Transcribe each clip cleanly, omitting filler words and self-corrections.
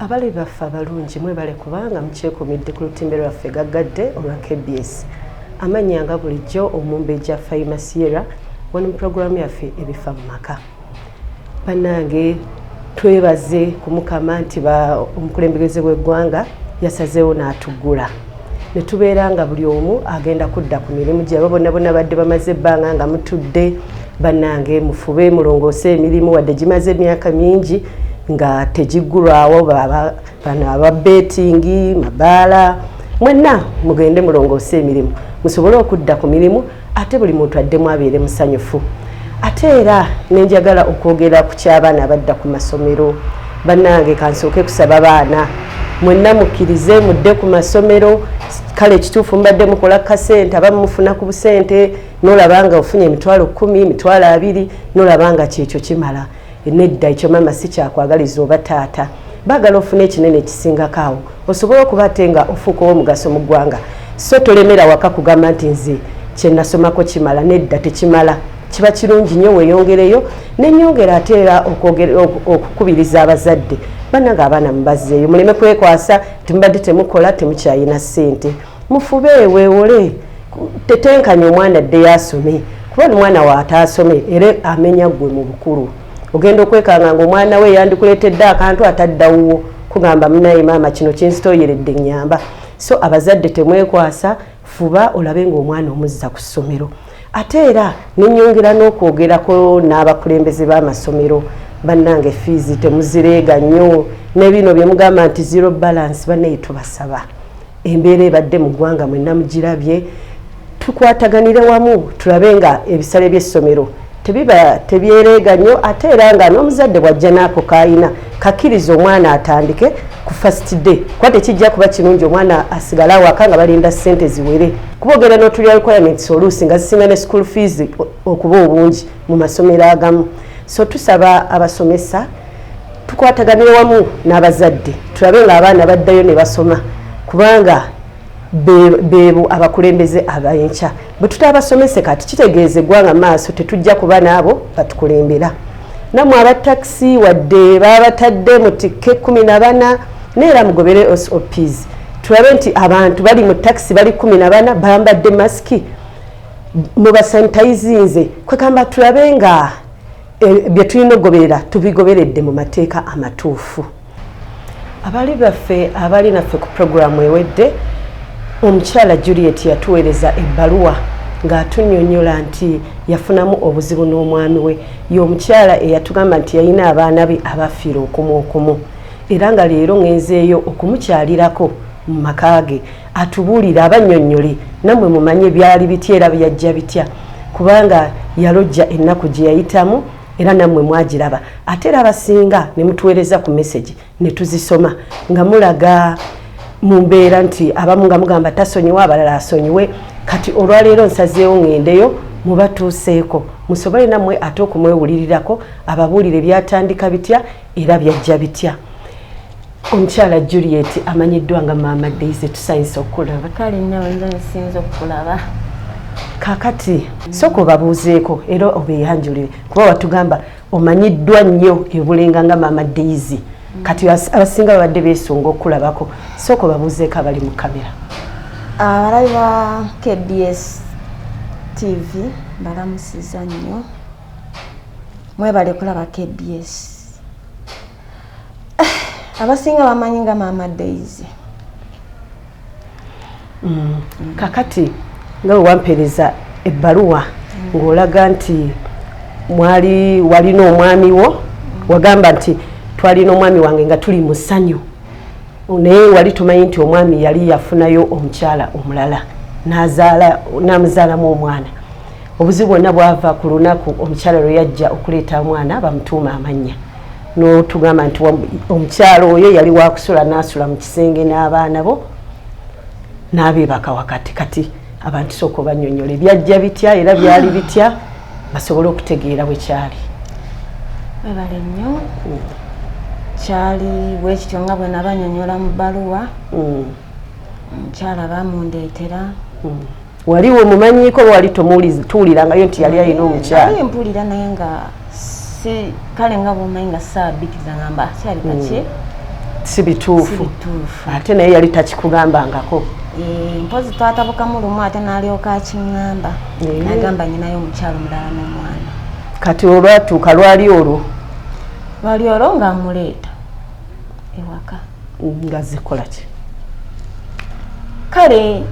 Abalabi baffe abalungi, mwebale kubanga mukyekumidde ku lutimbe lwaffe gaggadde olwa KBS. Amannya nga bulijjo Omumbejja Faima Sierra, wano mu puroguramu yaffe Ebifa mu Maka. Bannange, twebaze ku Mukama nti omukulembeze w'eggwanga yasazeewo n'atuggula ne tubeera nga buli omu agenda kudda ku mirimu gyabwe. Bonna bonna badde bamaze ebbanga nga mutudde. Bannange, mufube mulongoose emirimu, wadde gimaze emyaka mingi nga tegiggulwawo. Bano aba betting, mabaala, mwenna mugende mulongoose emirimu musobole okudda ku mirimu, ate buli muntu addemu abeere musanyufu. Ate era nenjagala okwogera ku ky'abaana abadda ku masomero. Bannange, kansooke kusaba baana mwenna mukkirize mudde ku masomero. Kale ekituufu mubadde mukola kasente, abamu mufuna ku busente, nolaba nga ofunye 100,000, 20,000, nolaba nga kyekyo kimala. Nedda, ekyo maama si kyakwagaliza oba taata. Baagala ofune ekinene ekisingako awo, osobole okuba ate nga ofuuka ow'omugaso mu ggwanga. So tolemera waka kugamba nti nze kyenasomako kimala. Nedda, tekimala. Kiba kirungi nnyo weeyongereyo. Nenyongera ate era okukubiriza abazadde, bannange, abaana mubazzeeyo, muleme kwekwasa nti mubadde temukola, temukyayina ssente. Mufube weewole, tetenkanya omwana ddeyo asome, kuba omwana waataasome era amenya ggwe mu bukulu. Ogenda okwekanga nga omwana we yandikuleetedde akantu ataddawuwo kugamba, "Munaye maama, kino kinzitoyeredde, nyamba." So abazadde temwekwasa, fuba olabe ng'omwana omuzza ku ssomero. Ate era nenyongera n'okwogerako n'abakulembeze b'amasomero. Bannange, fiizi temuzireega nnyo, n'ebino bye mugamba nti zero balance. Bannaye, tubasaba, embeera ebadde mu ggwanga mwenna mugirabye, tukwataganire wamu tulabe nga ebisale by'essomero tebiba tebyereega nnyo, ate era nga n'omuzadde bw'ajja n'ako kaayina kakkiriza omwana atandike ku first day, kuba tekijja kuba kirungi omwana asigale awaka nga balinda ssente ziwere, kuba ogenda n'otulya requirements oluusi nga zisinga ne school fees okuba obungi mu masomero agamu. So tusaba abasomesa tukwataganire wamu n'abazadde tulabe nga abaana baddayo ne basoma, kubanga beebo abakulembeze abenkya. Bwe tutabasomese kati kitegeeza eggwanga maaso tetujja kuba naabo batukulembera. Nammwe aba takisi, wadde babatadde mutikke 14, naye mugobere SOPs, tulabe nti abantu bali mu takisi bali 14 bambadde masiki, mubasanitayizinze. Kwegamba tulabe nga bye tulina okugoberera tubigoberedde mu mateeka amatuufu. Abali baffe abali naffe ku puroguramu ewedde, omukyala Juliet yatuweereza ebbaluwa ng'atunyonyola nti yafunamu obuzibu n'omwami we. Ye omukyala eyatugamba nti yalina abaana be abafiira okumu okumu, era nga leero ŋŋenzeeyo okumukyalirako mu maka ge atubuulire, abannyonnyole, nammwe mumanye byali bitya era byajja bitya, kubanga yalojja ennaku gye yayitamu era nammwe mwagiraba. Ate era abasinga ne mutuweereza ku message ne tuzisoma nga mulaga mu mbeera nti abamu nga mugamba tasonyiwa, abalala asonyiwe. Kati olwaleero nsazeewo ŋŋendeyo mubatuuseeko, musobole nammwe ate okumwewulirirako, ababuulire byatandika bitya era byajja bitya. Omukyala Juliet amanyiddwa nga Maama Daisy, tusanyuse okukulaba. Kale nnawe, nze nsinza okukulaba. Kakati sooka obabuuzeeko era obeeyanjulire, kuba watugamba omanyiddwa nnyo ebulenga nga Maama Daisy. Kati abasinga babadde beesunga okulabako. Sooka obabuuzeeko abali mu kamera. Abalabi ba KBS TV, balamusiza nnyo, mwebale kulaba KBS. Abasinga bamanyi nga Maama Daisy. Kakati nga bwe wampeereza ebbaluwa ng'olaga nti mwali walina omwami wo, wagamba nti twalina omwami wange nga tuli mu ssanyu, naye wali tumanyi nti omwami yali yafunayo omukyala omulala n'amuzaalamu omwana. Obuzibu bwonna bwava ku lunaku omukyala lwe yajja okuleeta omwana bamutuuma amannya, n'otugamba nti omukyala oyo yali wakusula n'asula mu kisenge n'abaana bo n'abeebaka wakati. Kati abantu sooka obanyonyola byajja bitya era byali bitya, basobole okutegeera bwe kyali. Webale nnyo. Kyali bwekityo nga bwe nabanyonyola mu bbaluwa. Omukyala bamundeetera. Wali omumanyiiko oba wali tuwulirangayo nti yali alina omukyala? Ali mpulira, naye nga si kale nga bwomanyi nga saabikiza ngamba akyali kaki. Si bituufu. Ate naye yali takikugambangako. Mpozi twatabukamu lumu ate n'alyoka akiŋŋamba, nagamba nyinayo omukyalo mulala n'omwana. Kati olwatuuka lwali olwo? Lwali olwo nga amuleeta ewaka. Nga zikola ki? Kale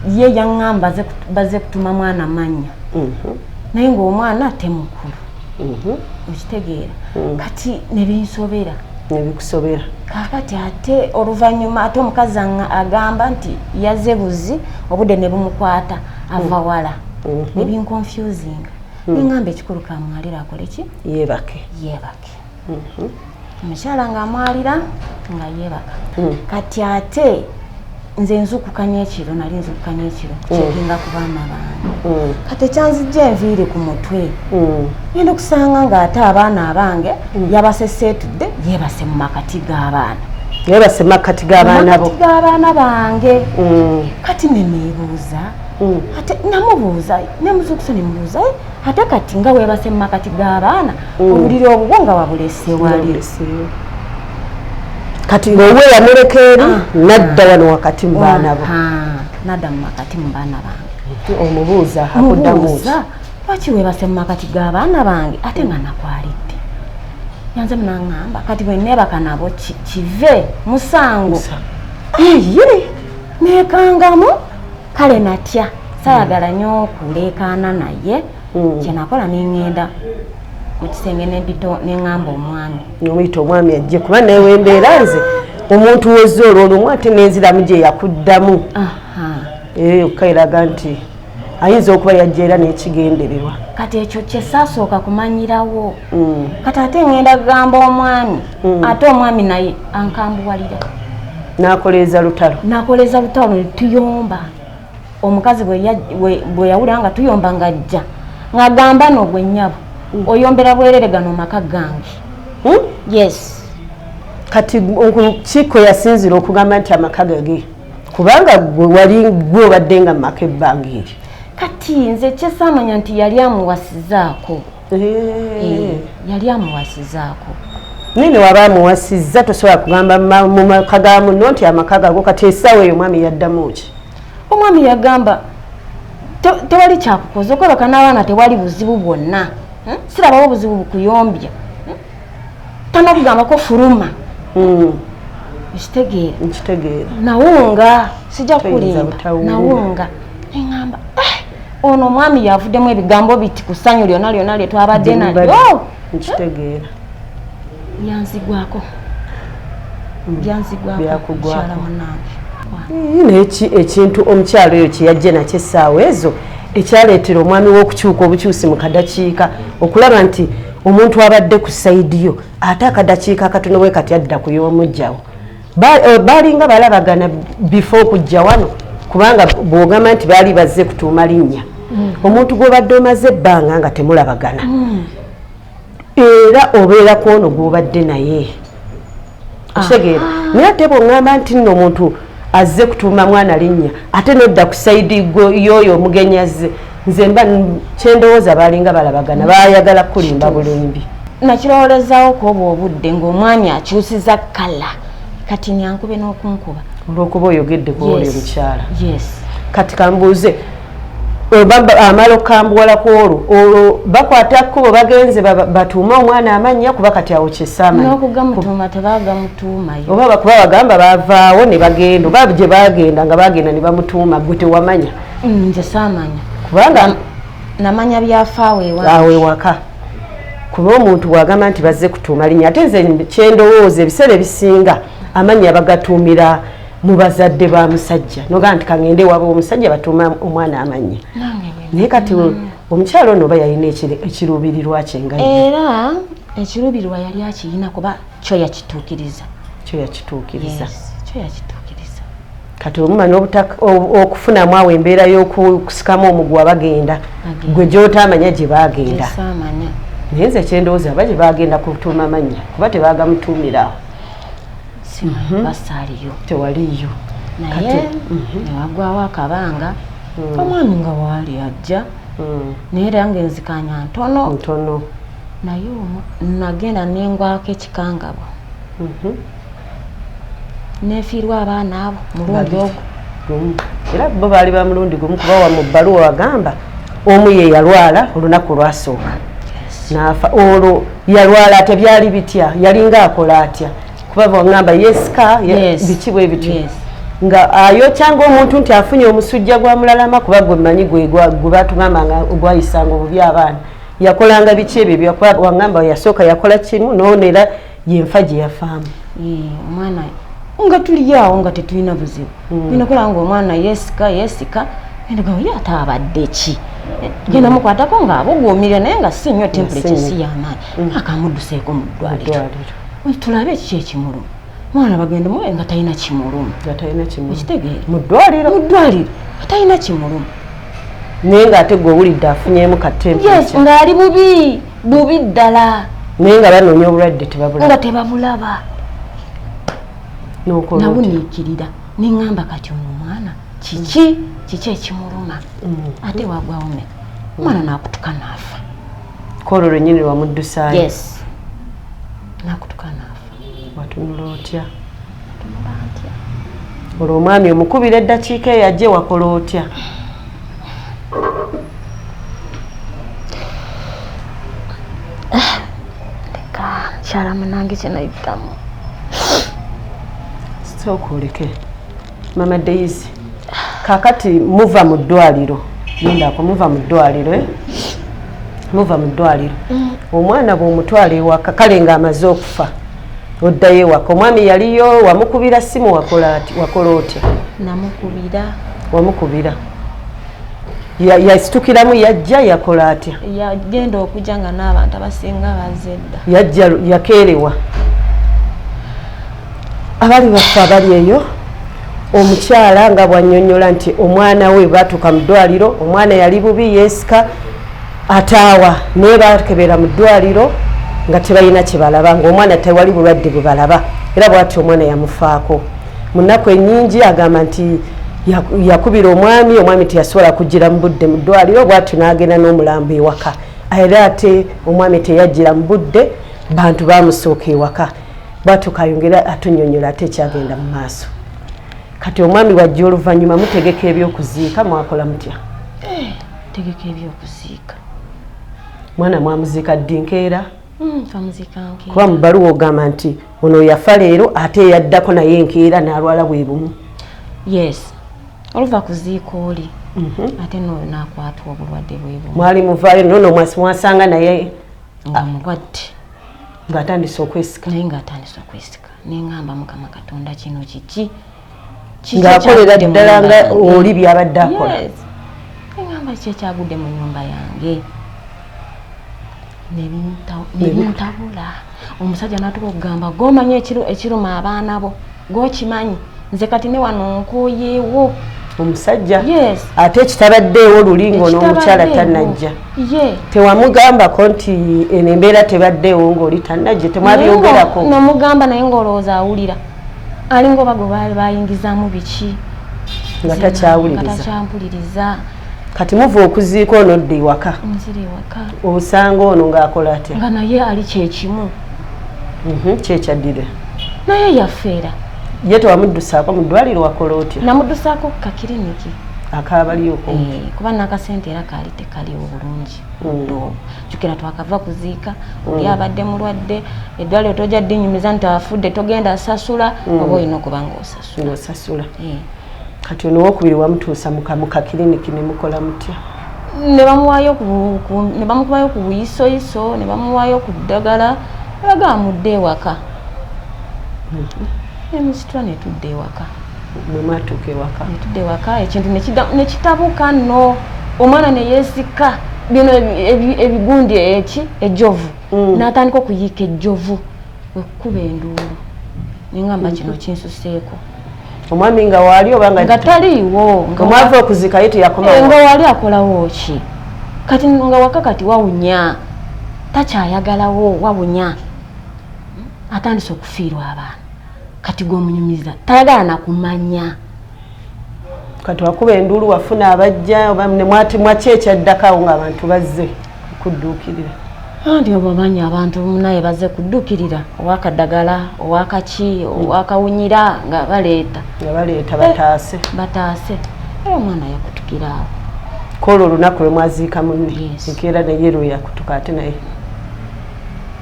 ye yaŋŋamba baze kutuma mwana mannya, naye ng'omwana temukulu. Okitegeera? Kati nebinsobera. Nebikusobera. Kakati ate oluvannyuma ate omukazi agamba nti yaze buzi, obudde ne bumukwata, ava wala. Nebinconfusinga. Neŋŋamba ekikulu kamwalira akole ki? Yeebake. Yeebake. Omukyala ng'amwalira nga yeebaka. Kati ate nze nzukukanya ekiro, nali nzukukanya ekiro kucekinga ku baana bange. Kati ekyanzijja enviiri ku mutwe, ngenda okusanga ng'ate abaana abange yabaseseetudde, yeebase mu makati g'abaana. Yeebase mu makati g'abaana bo? Makati g'abaana bange. Kati ne neebuuza, ate namubuuza, nemuzuukusa nemubuuza, ate kati nga weebase mu makati g'abaana, obuliri obubwo nga wabulese wali. Kati ng'owe yamuleka eri nadda wano wakati mu baana bo. Nadda mu makati mu baana bange. Omubuuza akuddamu ki? Lwaki weebase mu makati g'abaana bange ate nga nakwalidde? Yanze munaŋŋamba kati bwe neebaka nabo kive musango. Eye! Neekangamu kale natya, saayagala nnyo okuleekaana naye. Kye nakola ne ŋŋenda mu kisenge ne ŋŋamba omwami. Nomuyita omwami ajje, kuba newe embeera nze omuntu wezza olwolumu ate nenziramu gye yakuddamu. Okkairaga nti ayinza okuba yajja era n'ekigendererwa. Kati ekyo kye saasooka kumanyirawo. Kati ate ŋŋenda kugamba omwami, ate omwami naye ankambuwalira. N'akoleeza lutalo. Nakoleeza lutalo ne tuyomba. Omukazi bwe yawulira nga tuyomba ng'ajja ng'agamba, no gwe nnyabo oyombera bwerere gano maka gange. Yes. Kati kiko yasinzira okugamba nti amaka gage, kubanga gwe wali gwe obadde nga mu maka ebbanga eryo. Kati nze kyesaamanya nti yali amuwasizaako. Yali amuwasizaako. Naye ne waba amuwasizza, tosobola kugamba mu maka ga munno nti amaka gago. Kati essaawa eyo omwami yaddamu ki? Omwami yagamba tewali kyakukoza, okwebaka n'abaana tewali buzibu bwonna. Sirabawo buzibu bukuyombya. Tanakugambako fuluma. Ekitegeera? Nkitegeera. Nawunga, sijja Toyinza kulimba. butawunga. Nawunga neŋŋamba, "Eh, ono omwami yavuddemu ebigambo biti ku ssanyu lyonna lyonna lye twabadde nalyo." Nkitegeera. Byanzigwako, byanzigwako. Byakugwako. Mukyala munnange. Naye ekintu omukyalo oyo kyeyajja nakyo essaawa ezo ekyaleetera omwami w'okukyuka obukyusi mu kadakiika, okulaba nti omuntu abadde ku side yo, ate akadakiika akatono bwe kati adda ku y'omuggyawo. Baalinga balabagana before okujja wano, kubanga bw'ogamba nti baali bazze kutuuma linnya, omuntu gw'obadde omaze ebbanga nga temulabagana, era obeera ku ono gw'obadde naye, okitegeera? Naye ate bw'oŋŋamba nti nno omuntu azze kutuuma mwana linnya, ate nodda ku side y'oyo omugenyi azze, nze mba kyendowooza baalinga balabagana, baayagala kulimba bulimbi. Nakirowolezaawo kwobwo obudde ng'omwami akyusiza kala, kati nyankube n'okunkuba. Olw'okuba oyogedde ku oli Yes. omukyala. Yes. Kati kambuuze, amala okukambuwala ku olwo, olwo bakwata kkubo bagenze batuume omwana amannya? Kuba kati awo kyesaamanyi. N'okugamutuuma tebagamutuumayo. Oba bakuba bagamba bavaawo ne bagenda, oba gye bagenda nga bagenda ne bamutuuma, gwe tewamanya? Nze saamanya. Kubanga Namanya byafaawo ewange. Awo ewaka, kuba omuntu bw'agamba nti bazze kutuuma linnya, ate nze kyendowooza ebiseera ebisinga amannya bagatuumira mu bazadde ba musajja, nogamba nti kaŋŋende waba omusajja batuuma omwana amannya. Nange bwe Naye kati omukyalo ono oba yalina ekiruubirirwa kye nga ye? Era ekiruubirirwa yali akiyina, kuba kyo yakituukiriza. Kyo yakituukiriza. Yes, kyo yakituukiriza. Kati omumanya okufunamu awo embeera y'okusikamu omuguwa, bagenda. Bagenda. Gwe gyotaamanya gye bagenda. Saamanya. Naye nze kyendowooza, aba gye bagenda kutuuma amannya, kuba tebagamutuumira awo. Simanyi, basaaliyo. Tewaliiyo. Naye newagwawo akabanga, omwami nga waali ajja, naye era nga enzikanya ntono. Ntono. Naye nagenda nengwako ekikangabwa. Nefiirwa abaana abo mulundi ogwo. Era bo baali ba mulundi gumu, kuba wa mu bbaluwa wagamba omu ye yalwala olunaku lwasooka n'afa. Olwo yalwala atya, byali bitya, yalinga akola atya? Kuba bwangamba yesika biki bwe bityo, nga ayokyanga omuntu nti afunye omusujja gwa mulalama, kuba gwe mmanyi gwe batugamba nga gwayisanga obubi abaana. Yakolanga biki ebyo? Wangamba yasooka yakola kimu noonera yenfa gye yafaamu. Omwana nga tuli awo nga tetulina buzibu, genda nga omwana yesika yesika, ye ate abadde ki? Genda mukwatako ng'abuguumirira, naye nga si nnyo, temperature si y'amaanyi, akamudduseeko mu ddwaliro tulabe ekiki ekimuluma. Mwana bagenda muwe nga talina kimuluma, okitegeera? Mu ddwaliro, mu ddwaliro nga talina kimuluma, naye ng'ate gwe owulidde afunyeemu ka temperature, ng'ali bubi bubi ddala, naye nga banoonya obulwadde tebabulaba, nga tebabulaba. Nawuniikirira neŋŋamba kati ono omwana kiki kiki ekimuluma, ate wagwawo meka? Omwana n'akutuka n'afa. Kwolwo lwennyini lwamuddusaayo? Yes, n'akutuka n'afa. Watunula otya? Olwo omwami omukubira eddakiika eyo ajje, wakola otya? Leka mukyala munange kyenayitamu. Sooka oleke Mama Daisy. Kakati muva mu ddwaliro, lindako, muva mu ddwaliro, muva mu ddwaliro, omwana bw'omutwala ewaka, kale ng'amaze okufa, oddayo ewaka, omwami yaliyo, wamukubira simu, wakola otya? Namukubira. Wamukubira, yasitukiramu yajja, yakola atya? Yagenda okujja nga n'abantu abasinga bazze dda. Yajja yakeerewa. Abali baffe abali eyo, omukyala nga bw'annyonnyola nti omwana we batuuka mu ddwaliro, omwana yali bubi, yeesika, ataawa, naye bakebera mu ddwaliro nga tebalina kye balaba, ng'omwana tewali bulwadde bwe balaba, era bw'atyo omwana yamufaako. Mu nnaku ennyingi agamba nti yakubira omwami, omwami teyasobola kujjira mu budde mu ddwaliro, bw'atyo n'agenda n'omulambo ewaka, era ate omwami teyajjira mu budde, bantu bamusooka ewaka. Bw'atyo kayongera atunnyonnyola ate ekyagenda mu maaso. Kati omwami wajja oluvannyuma, mutegeka ebyokuziika, mwakola mutya? Tegeka ebyokuziika. Mwana mwamuziika ddi? Nkeera? Twamuziika nkeera. Kuba mu bbaluwa ogamba nti ono yafa leero, ate yaddako naye enkeera n'alwala bwe bumu. Yes, oluva kuziika oli, ate n'oyo n'akwatwa obulwadde bwe bumu. Mwali muvaayo nono mwasanga naye nga mulwadde, ng'atandise okwesika. Naye ng'atandise okwesika. Neŋŋamba Mukama Katonda, kino kiki? Ng'akolera ddala nga oli byabadde akola. Neŋŋamba kiki ekyagudde mu nnyumba yange? Nebintabula. Omusajja n'atuuka okugamba, gw'omanyi ekiruma abaana bo, gw'okimanyi, nze kati ne wano nkooyeewo. Omusajja? Ate ekitabaddeewo luli ng'ono omukyala tannajja, tewamugambako nti eno embeera tebaddeewo ng'oli tannajja? Temwabyogerako? Nomugamba, naye ng'olowooza awulira, alinga oba gwe baali bayingizaamu biki. Nga takyawuliriza. Takyampuliriza. Kati muva okuziika ono, odda ewaka? Nzira ewaka. Osanga ono ng'akola atya? Nga naye ali kyekimu. Kyekyaddire? Naye yafeera. Ye tewamuddusaako mu ddwaliro? Wakola otya? Namuddusaako ku kakiriniki. Akaabali okumpi? Kuba nakasente era kaali tekaliwo bulungi budde obwo. Jjukira twakava kuziika, oli abadde mulwadde, eddwaliro tojja ddinyumiza nti afudde, togenda sasula, oba olina okuba ng'osasula. Ng'osasula. Kati ono owokubiri wamutuusa mu kakiriniki, ne mukola mutya? Ne bamuwaayo, ne bamukubayo ku buyisoyiso, ne bamuwaayo ku ddagala, ne bagamba mudde ewaka. Emisitula ne tudda ewaka. Mwe mwatuuka ewaka? Ne tudda ewaka, ekintu ne kitabuka nno, omwana ne yeesika bino ebigundi eki ejjovu, n'atandika okuyiika ejjovu, wekukuba enduulu, neŋŋamba kino kinsuseeko. Omwami nga waali oba? Nga taliiwo. Omwava okuzika ye teyakomawo? Nga waali akolawo ki kati? Nga waka kati wawunya, takyayagalawo, wawunya, atandise okufiirwa abaana. Kati gwomunyumiza tayagala nakumanya. Kati wakuba enduulu, wafuna abajja oba mwaki ekyaddako awo ng'abantu bazze okudduukirira? Anti obamanyi abantu naye bazze kuddukirira, owakaddagala, owakaki, owakawunyira, nga baleeta. Nga baleeta bataase. Bataase. Era omwana yakutukira awo. Kola olunaku lwe mwaziika munne. Yes. Enkeera naye lwe yakutuka, ate naye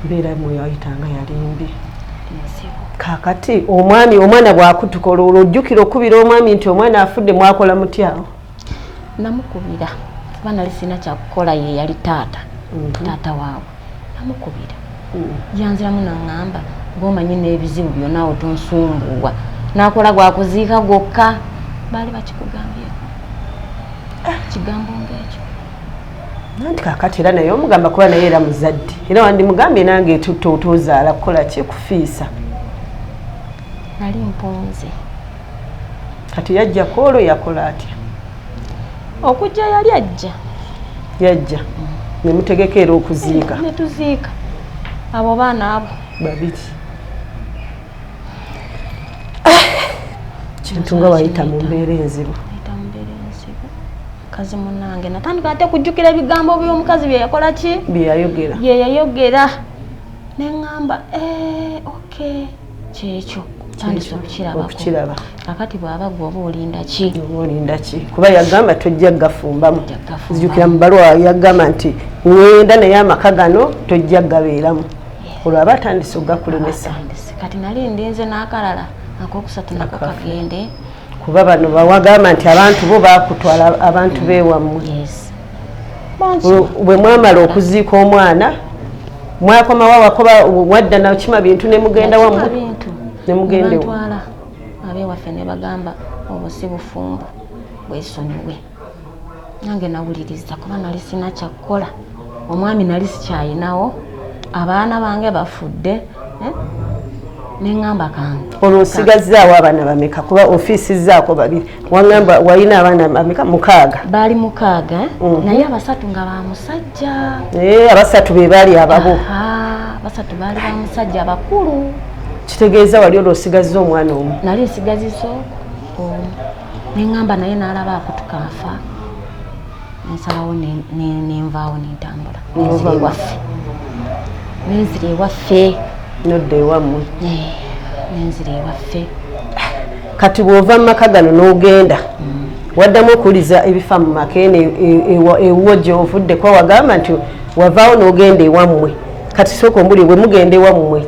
mbeera mwe yayitanga yali mbi. Enzibu. Kakati omwami, omwana bw'akutuka, olwo ojjukira okubira omwami nti omwana afudde, mwakola mutyawo? Namukubira kuba nali sirina kyakukola, ye yali taata, taata waabwe. Namukubira, yanziramu naŋŋamba, "Gwomanyi n'ebizibu byonna awo, tonsumbuwa, nakola gwakuziika gwokka." Baali bakikugambyeko kigambo ngaekyo? Anti kakati era naye omugamba, kuba naye era muzadde, era wandimugambye nange tozaala kukola ki, kufiisa. Nali mpunze. Kati yajja kwolwo, yakola atya? Okujja yali ajja. Yajja nemutegeka era okuziika. Netuziika abo baana abo. Babiri. Kintu nga wayita mu mbeera enzibu. Ayita mu mbeera enzibu, mukazi munange. Natandika ate kujjukira ebigambo by'omukazi bye yakola ki, bye yayogera. Bye yayogera, neŋŋamba, "Eh, okay, kyekyo tandise okukirabako." Okukiraba. Kakati bw'aba gwe, oba olinda ki? Oba olinda ki? Kuba yagamba tojja gafumbamu. Tojja gafumbamu. Nzijukira mu baluwa yagamba nti ŋŋenda, naye amaka gano tojja gabeeramu. Olwo aba atandise okugakulemesa. Atandise. Kati nali ndinze n'akalala akokusatu nako Akafu. kagende. Kuba bano bawagamba nti abantu bo bakutwala, abantu beewammwe. Yes. Bwe mwamala okuziika omwana, mwakomawo wakoba wadda nakima bintu ne mugenda Nakima wammwe? bintu. Ne mugenda ewa? Bantwala abewaffe ne bagamba obwo si bufumbo, bwesonyiwe. Nange nawuliriza kuba nali sina kyakukola, omwami nali sikyayinawo, abaana bange bafudde, eh? Neŋŋamba kange. Olwo osigazaawo abaana bameka? Kuba ofiisizzaako babiri, waŋŋamba walina abaana bameka? Mukaaga? Baali mukaaga, eh? Naye abasatu nga ba musajja. Eh, abasatu be baali ababo? Aha, basatu baali ba musajja, abakulu. Kitegeeza wali olwo osigazza omwana omu. Nali nsigazisa omu, neŋŋamba naye n'alaba akutuka afa, nensalawo nenvaawo, nentambula, nenzira ewaffe, nenzira ewaffe. Nodda ewammwe. Eh, nenzira ewaffe. Kati bw'ova mu maka gano n'ogenda, waddamu okuwuliza ebifa mu maka eno ewuwo gy'ovudde? Kuba wagamba nti wavaawo n'ogenda ewammwe. Kati sooka ombuli, bwe mugenda ewammwe,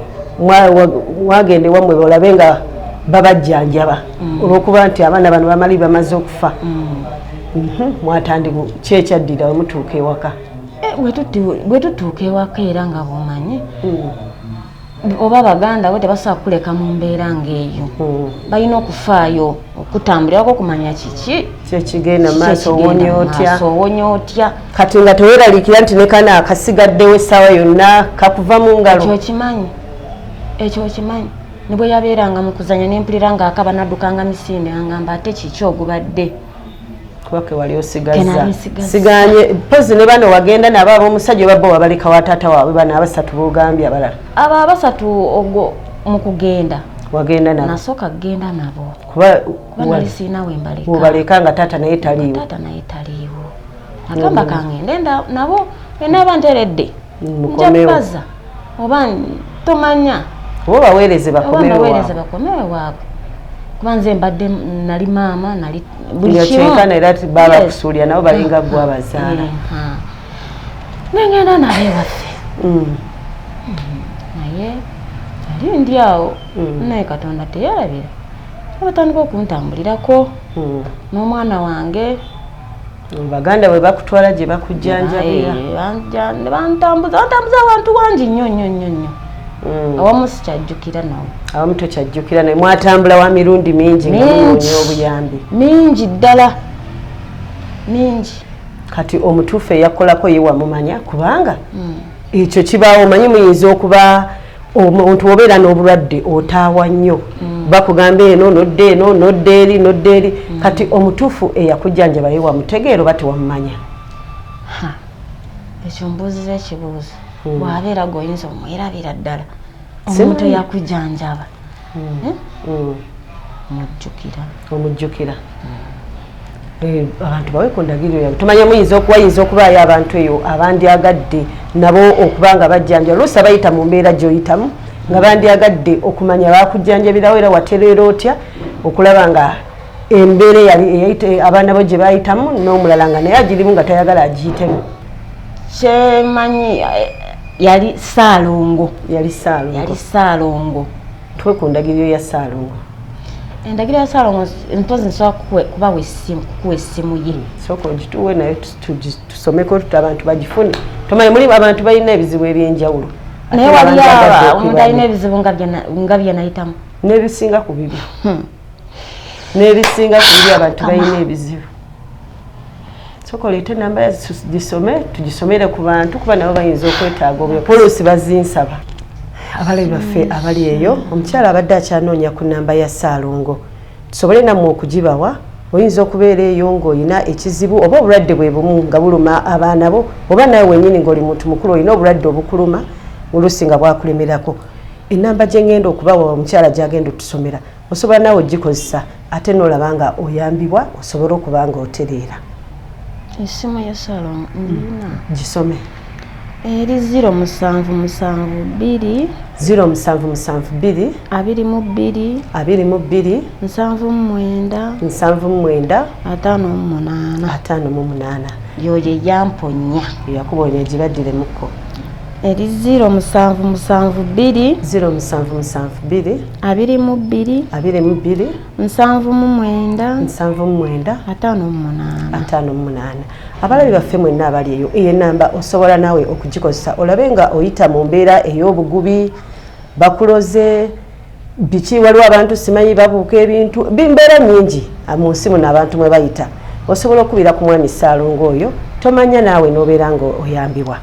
mwagenda ewammwe olabe nga babajjanjaba olw'okuba nti abaana bano bamali bamaze okufa? Mwatandika ki ekyaddira we mutuuka ewaka? Eh, bwe tutuuka ewaka, era nga bwomanyi oba baganda bo tebasobola kukuleka mu mbeera ng'eyo, balina okufaayo okutambulirako okumanya kiki kyekigenda mu kiki maaso, ekigenda owonya mu otya? maaso, owonya otya. Kati nga teweeraliikira nti ne kana akasigaddewo essaawa yonna kakuva mu ngalo? Ekyo okimanyi, ekyo okimanyi. Ne bwe yabeeranga mu kuzanya nempulira ng'akaba, naddukanga misinde, ngamba, "Ate kiki ogubadde?" Kuba ke wali osigazza. Ke nali nsigazza. Siganye pozi ne bano wagenda nabo ab'omusajja, oba bo wabaleka wa taata waabwe, bano abasatu b'ogambye abalala? Abo abasatu ogwo mu kugenda Wagenda nabo? Nasooka kugenda nabo. Kuba kuba nali siina we mbaleka. Bw'obaleka nga taata naye taliiwo. Taata naye taliiwo, agamba kangende nabo, enaaba nteredde nja Mukomewo. kubaza oba tomanya. Oba baweereze oba bakomewo mbaweereze waabwe. Bakomewo waabwe, kuba nze mbadde nali maama, nali buli Nga kimu. kyenkana era baba Yes. kusuulira nabo balinga gwe abazaala. Aha. Nengenda nabo ewaffe. Naye nali ndi awo, naye Katonda teyerabira, abatandika okuntambulirako n'omwana wange. Baganda bwe bakutwala gye bakujjanjabira? Eh, ne bantambuza, bantambuza abantu wangi nnyo nnyo nnyo nnyo. Awamu sikyajjukira nawo. Awamu tokyajjukira, naye mwatambula wa mirundi mingi nga Mingi. munoonya obuyambi. Mingi ddala, mingi. Kati omutuufu eyakolako ye wamumanya? Kubanga ekyo kibaawo, omanyi muyinza okuba omuntu obeera n'obulwadde otaawa nnyo, bakugamba eno nodda eno, nodda eri, nodda eri. Kati omutuufu eyakujjanjaba ye wamutegeera oba tewamumanya? Ha, ekyo mbuuziza ekibuuzo. Bw'abeera gweoyinza omwerabira ddala omuntu Simanyi. eyakujjanjaba? Eh? Mujjukira. Omujjukira. Eh, abantu bawe ku ndagiriro yaabwe, tumanye muyinza okuba, yinza okubaayo abantu eyo abandyagadde Nabo okuba nga bajjanja oluusi abayita mu mbeera gy'oyitamu nga bandyagadde okumanya bakujjanjabirawo era watereera otya okulaba nga embeera eyali abaana bo gye bayitamu n'omulala nga naye agirimu nga tayagala agiyitemu. Kyemanyi yali Saalongo. Yali Saalongo. Yali Saalongo. Tuwe ku ndagiriro ya Saalongo. Endagiriro ya Saalongo mpozi nsobola kubawa essimu, kukuwa essimu ye. Sooka ogituwe naye tusomeko tuti abantu bagifune. Tomanyi muli abantu balina ebizibu ebyenjawulo. Naye wali omuntu alina ebizibu nga bye nayitamu. N'ebisinga ku bibyo. N'ebisinga ku bibyo abantu balina ebizibu. Sooka oleete enamba gisome tugisomere ku bantu kuba nabo bayinza okwetaaga obyo. Poliisi bazinsaba. Abalabi baffe abali eyo, omukyala abadde akyanoonya ku namba ya Ssaalongo tusobole nammwe okugibawa. Oyinza okubeera eyo ng'olina ekizibu oba obulwadde bwe bumu nga buluma abaana bo, oba naawe wennyini ng'oli muntu mukulu olina obulwadde obukuluma oluusi nga bwakulemerako. Enamba gye ngenda okubawa omukyala gy'agenda otusomera osobola naawe ogikozesa ate n'olaba nga oyambibwa osobole okuba nga otereera. Essimu ya Ssaalongo ndina. Gisome. Eri 0772 0772 22 22 79 79 58 58. Yoyo yamponya. Yakubonya gibaddiremukko. Eri 0772 0772 22 22 79 79 58 58. Abalabi baffe mwenna abali eyo, eyo enamba osobola naawe okugikozesa olabe nga oyita mu mbeera ey'obugubi, bakuloze biki, waliwo abantu simanyi babuuka ebintu, mbeera nnyingi mu nsi muno abantu mwe bayita. Osobola okubira ku mwami Ssaalongo oyo, tomanya naawe n'obeera nga oyambibwa.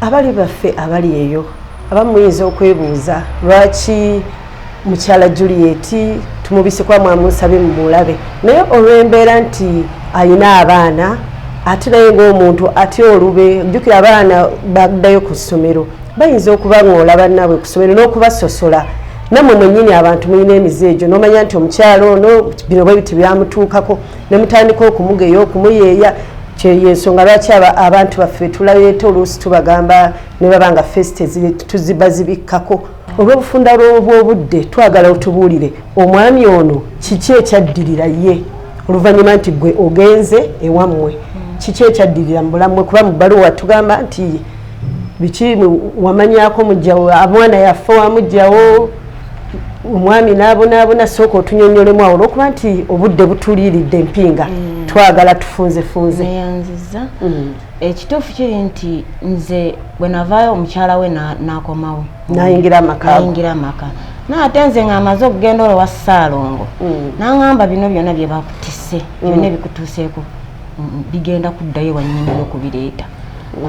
Abali baffe abali eyo abamu muyinza okwebuuza lwaki mukyala Juliet tumubise kuba mwamunsabye mumulabe, naye olw'embeera nti ayina abaana ate naye ng'omuntu atya olube, jjukira abaana baddayo ku ssomero bayinza okubaŋoola bannaabwe ku ssomero n'okubasosola. Nammwe mwennyini abantu mulina emize egyo n'omanya nti omukyala ono bino bwe biti byamutuukako ne mutandika okumugeya okumuyeeya. Kyeyensonga lwaki abantu baffe tulaleeta oluusi tubagamba ne baba nga fesite tuziba zibikkako olw'obufunda bw'obudde. Twagala otubuulire omwami ono kiki ekyaddirira ye oluvannyuma nti gwe ogenze ewammwe, kiki ekyaddirira mu bulamu bwe, kuba mu bbaluwa tugamba nti biki wamanyako mujjawo omwana yafa wamugjawo omwami n'abonaabona. Sooka otunyonnyolemu awo olw'okuba nti obudde butuliiridde empinga, twagala tufunzefunze. Neyanziza. Ekituufu kiri nti nze bwe navaayo omukyala we n'akomawo nayingira amaka, nayingira amaka, naye ate nze ng'amaze okugenda olwo wa Ssaalongo n'aŋŋamba bino byonna bye bakutisse byonna ebikutuuseeko bigenda kuddayo wannyiniyo okubireeta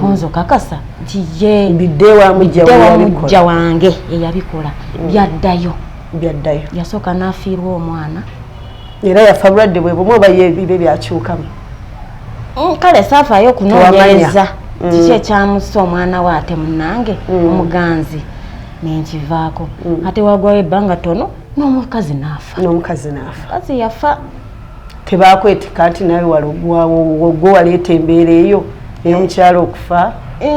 kunze okakasa nti ye bidde wa mujja wange eyabikola byaddayo. Byaddayo. Yasooka n'afiirwa omwana. Era yafa bulwadde bwe bumu oba ye ebibe byakyukamu? Kale saafaayo okunoonyereza kiki ekyamussa omwana we, ate munnange omuganzi nenkivaako. Ate wagwayo ebbanga ttono n'omukazi n'afa. N'omukazi n'afa. Mukazi yafa. Tebakwetika nti nawe gwe waleeta embeera eyo ey'omukyalo okufa?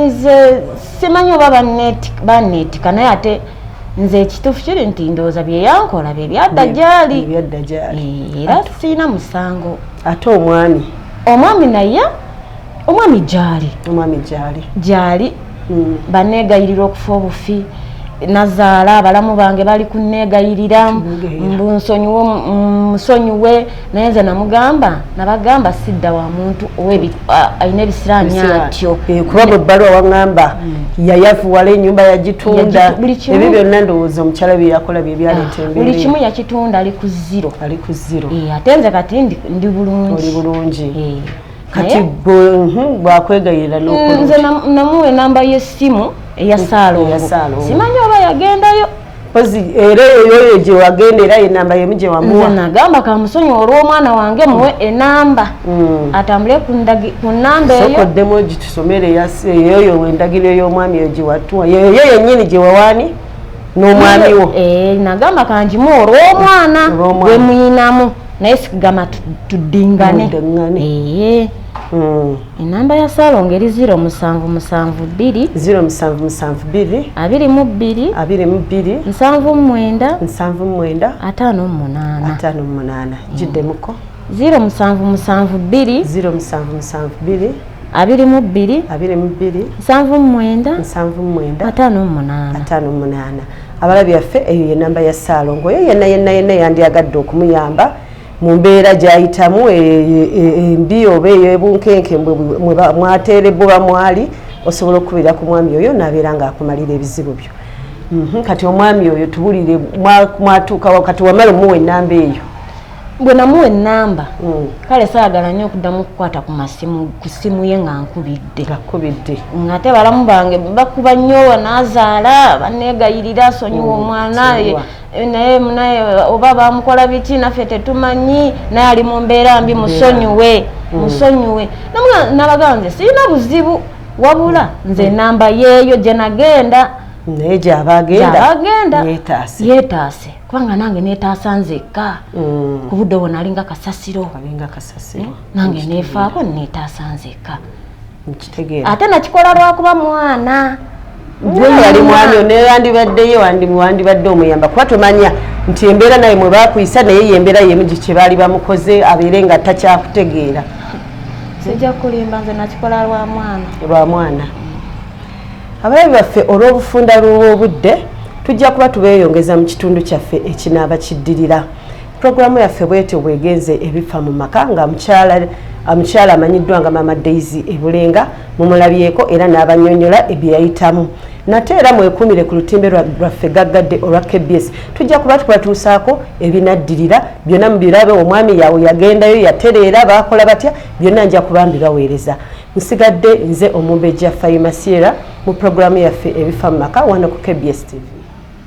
Nze simanyi oba banneetika, naye ate nze ekituufu kiri nti ndowooza bye yankola bye byadda gyali. Byadda gyali. Era siina musango. Ate omwami? Omwami naye, omwami gyali. Omwami gyali. Gyali. Baneegayirira okufa obufi, nazaala abalamu bange bali kuneegayirira mbu nsonyiwe, musonyiwe, naye nze namugamba, nabagamba sidda wa muntu alina ebisiraani atyo. Kuba bwe bbaluwa waŋŋamba yayavuwala ennyumba yagitunda, ebyo byonna ndowooza omukyala bye yakola bye byaleeta embeera. Buli kimu yakitunda, ali ku zero. Ali ku zero. Ate nze kati ndi bulungi. Oli bulungi kati bwakwegayirira. Nze namuwa enamba y'essimu eya Ssaalongo, simanyi oba yagendayo. Era eyoyo gye wagenda era enamba yemu gye wamuwa? Nze nagamba kamusonyiwa olw'omwana wange, muwe enamba atambule ku namba eyo. Sokoddemu ogitusomere eyoyo endagiriro y'omwami eyo gye watuwa, yeyo yennyini gye wawaani n'omwami wo. Nagamba kangimu olw'omwana gwe muyinamu. Naye sikugamba tuddingane. Ee. Enamba ya Saalongo eri 0772 0772 22 22 79 79 58. 58. Giddemuko. 0772 0772 22 22 79 79 58. 58. Abalabi yaffe, eyo ye namba ya Saalongo. Oyo yenna yenna yenna yandyagadde okumuyamba mu mbeera gy'ayitamu embi oba ey'ebunkenke mwateerebbwa mwali, osobola okukubira ku mwami oyo n'abeera ng'akumalira ebizibu byo. Kati omwami oyo tubulire, mwatuukawa? Kati wamala omuwa ennamba eyo? Bwe namuwa ennamba, kale saagala nnyo okuddamu okukwata ku masimu, ku ssimu ye nga nkubidde. Ngakubidde. Ng'ate balamu bange bakuba nnyo, naazaala baneegayirira sonyiwa omwana. Sonyiwa. Naye naye oba bamukola biki naffe tetumanyi, naye ali mu mbeera mbi, musonyiwe, musonyiwe. Nabagamba nze sirina buzibu, wabula nze enamba yeeyo gye nagenda. Naye gy'aba agenda gyaba agenda yeetaase. Yeetaase, kubanga nange neetaasa nzekka. Ku budde obwo nalinga kasasiro. Alinga kasasiro. Nange neefaako, neetaasa nzekka. Nkitegeera. Ate nakikola lwakuba mwana. Yali mwami neyandibaddeyo wandibadde omuyamba, kuba tomanya nti embeera naye mwe bakuyisa naye yembeera yemu kye baali bamukoze abeere nga takyakutegeera. Sijja kulimba, nze nakikola lwa mwana. Lwa mwana. Abalabi baffe, olw'obufunda lw'obudde tujja kuba tubeeyongeza mu kitundu kyaffe ekinaaba kiddirira. Puroguramu yaffe bwetyo bwegenze, ebifa mu maka, nga mukyala amanyiddwa nga Mama Daisy Ebulenga mumulabyeko era n'abanyonyola ebyeyayitamu. Nate era mwekuumire ku lutimbe lwaffe gaggadde olwa KBS, tujja kuba tukubatuusaako ebinaddirira byonna mubirabe. Omwami yawe yagendayo, yatereera, bakola batya, byonna nja kuba mbibaweereza. Nsigadde nze Omumbejja Fayima Sierra mu puroguramu yaffe ebifa mu maka wano ku KBS TV.